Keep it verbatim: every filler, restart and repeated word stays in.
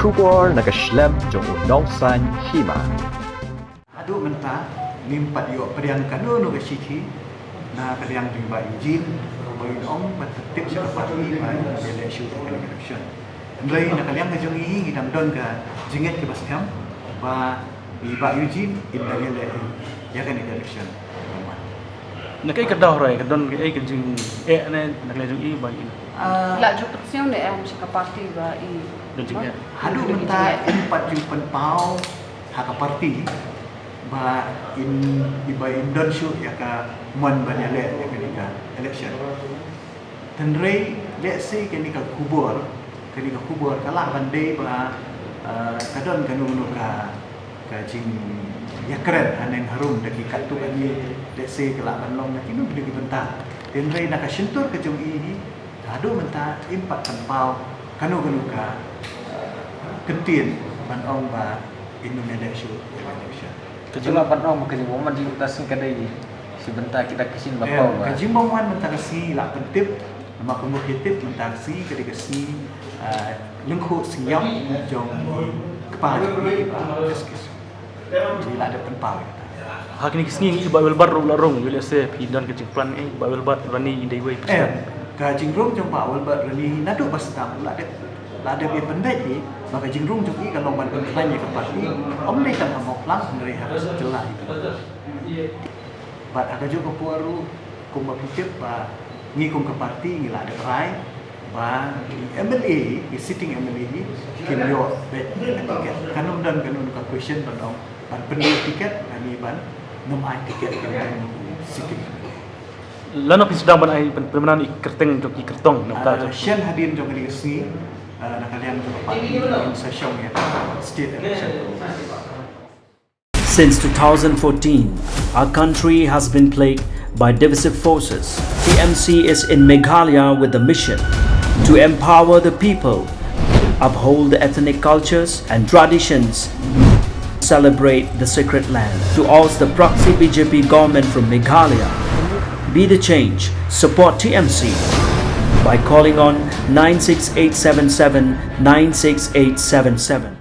Khubor na ka shlem jong u nongsan hima. Haduh mynta ngim pat ïoh pdiang kano kano ka shithi na ka liang jong i Bah Eugene ba in ong ban pyntip sha ka party ba in ïaleh shuh ïa ka election. Hynrei na ka liang ka jong ngi ngi dang don ka jingngeit kaba skhem ba i Bah Eugene in dang ïaleh ïa kane ka election. Na kaei ka daw hynrei ka don kaei ka jingeh ne na ka liang jong i ba i. Ah, la ju pynsngew ne em sha ka party ba i don jingeh? Haduh mynta ngim pat ju pynpaw ha ka party ba in, i ba in don shuh ïa ka mon ban ïaleh ïa kane ka election. Hynrei lehse kane ka khubor, kane ka khubor ka lah ban dei ba, eh, ka don kano kano ka, ka jingïakren haneng harum da ki katto katne, lehse ka lah ban long na kino kino ki bynta. Hynrei na ka shyntur ka jong i hi, haduh mynta im pat pynpaw kano kano ka, eh, kyntien ban ong ba in ym ïaleh shuh ïa ka election. Ka jinglah ban ong ba ka jingbymwan jong ka sngi ka dei shi bynta kita ki shin ba paw ba. Ka jingbymwan mynta ka sngi lah pyntip, namar kumba phi tip mynta ka sngi ka dei ka sngi, ah, lyngkhuh sngi ïap jong i kpa jong i Bah Justice. Ngi lah dep pynpaw ïa kata. Ha kine ki sngi i Bah Wilbert ruh la rung, lehse phi don ka jingplan eh, Bah Wilbert Rani i dei wei. Em, ka jingrung jong Bah Wilbert Rani naduh ba sdang lah dep, lah dep ïa pynbeit i ba ka jingrung jong i ka long ban pynkhlaiñ ïa ka party. Ym dei tang ha Mawphlang hynrei ha ka jylla hi. Bad ha kajuh ka por ruh kumba phi tip ba ngi kum ka party ngi lah dep rai ba ki M L A, ki sitting M L A hi kim ïoh beit ïa ka tiket. Kan ym don kano kano ka question ban ong ban pynïoh tiket, ngi ban ym ai tiket ïa ki sitting M L A. Lano phi sdang ban ai pyn-, pynbna i kyrteng jong ki kyrtong na ka, ah, shen hadien jong kane ka sngi, ah, na ka liang jong ka party in sa shong ïa ka state election. Since two thousand fourteen, our country has been plagued by divisive forces. T M C is in Meghalaya with the mission to empower the people, uphold the ethnic cultures and traditions, celebrate the sacred land. To oust the proxy B J P government from Meghalaya, be the change, support T M C by calling on nine six eight seven seven nine six eight seven seven.